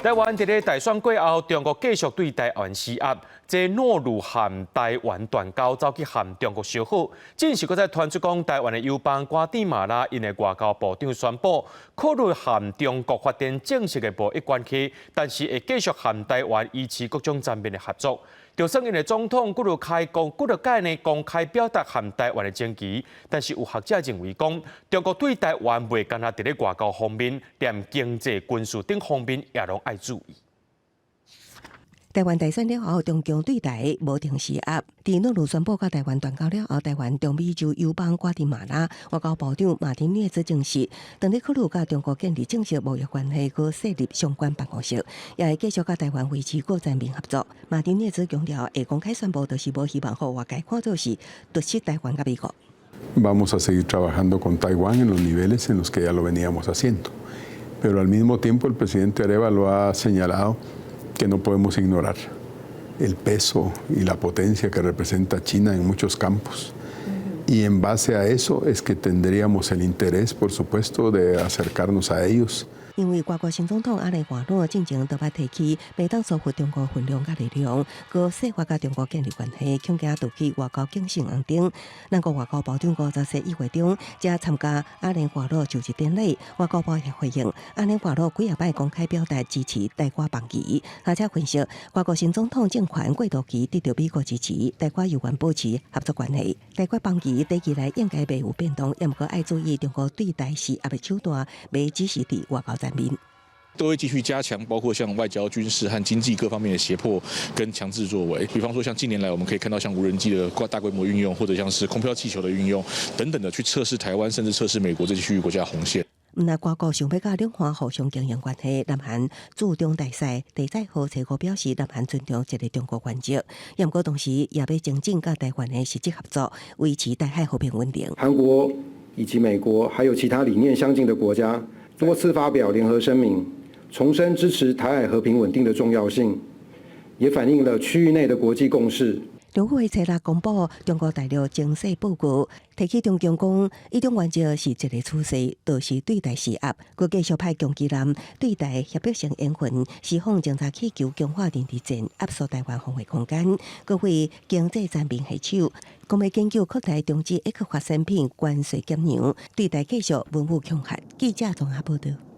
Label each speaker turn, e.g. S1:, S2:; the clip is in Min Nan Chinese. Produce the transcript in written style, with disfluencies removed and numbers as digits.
S1: 台灣佇咧大選過後，中國繼續對台灣施壓，這諾魯和台灣斷交，走去和中國相好。這時閣再傳出講，台灣的友邦瓜地馬拉𪜶的外交部長宣布，考慮和中國發展正式的貿易關係，但是會繼續和台灣維持各種層面的合作。就算𪜶的總統幾落開講，幾落擺呢公開表達和台灣的情誼，但是有學者認為講，中國對台灣袂干焦佇咧外交方面，連經濟、軍事等方面也攏愛注意。
S2: 台灣大選了後，中共對台無停施壓。佇諾魯宣布佮台灣斷交了後，台灣中美洲友邦瓜地馬拉外交部長馬丁內茲證實，當咧考慮佮中國建立正式貿易關係，閣設立相關辦公室，也會繼續佮台灣維持各層面合作。馬丁內茲強調，會公開宣布，就是無希望予外界看做是突襲台灣佮美國。
S3: Vamos a seguir trabajando con Taiwán en los niveles en los que ya lo veníamos haciendo, pero al mismo tiempo el presidente Arévalo ha señalado que no podemos ignorar el peso y la potencia que representa China en muchos campos. Y en base a eso es que tendríamos el interés, por supuesto, de acercarnos a ellos.
S2: 因為瓜國新總統阿雷華諾進前都捌提起，袂當疏忽中國分量佮力量，閣設法佮中國建立關係，恐驚導致外交警醒紅燈。南韓外交部長54議會中，才參加阿連華諾就職典禮，外交部也回應，阿連華諾幾仔擺公開表達支持台瓜邦誼，而且分析瓜國新總統政權過渡期得到美國支持，台瓜猶原保持合作關係，台瓜邦誼短期內應該袂有變動，也毋過愛注意中國對台施壓的手段，袂只是佇外交層面。
S4: 都會繼續加強，包括像外交、軍事和經濟各方面的脅迫跟強制作為。比方說，像近年來我們可以看到像無人機的大規模運用，或者像是空飄氣球的運用等等的，去測試台灣，甚至測試美國這些區域國家的紅線。
S2: 毋但瓜國想欲佮兩岸互相經營關係，南韓駐中大使鄭在和初五表示，南韓尊重一個中國原則，也毋過同時也欲精進佮台灣的實質合作，維持台海和平穩定。
S5: 韓國以及美國，還有其他理念相近的國家，多次發表聯合聲明，重申支持台海和平穩定的重要性，也反映了區域內的國際共識。
S2: 中國會初六公布中國大陸情勢報告，提起中共講，一中原則是一個趨勢，就是對台施壓，閣繼續派攻擊艦對台脅迫性演訓，釋放偵察氣球，強化認知戰，壓縮台灣防衛空間，閣對經濟層面下手，講欲研究擴大中資 X 發產品關稅減讓，對台繼續文武恐嚇。記者綜合報道。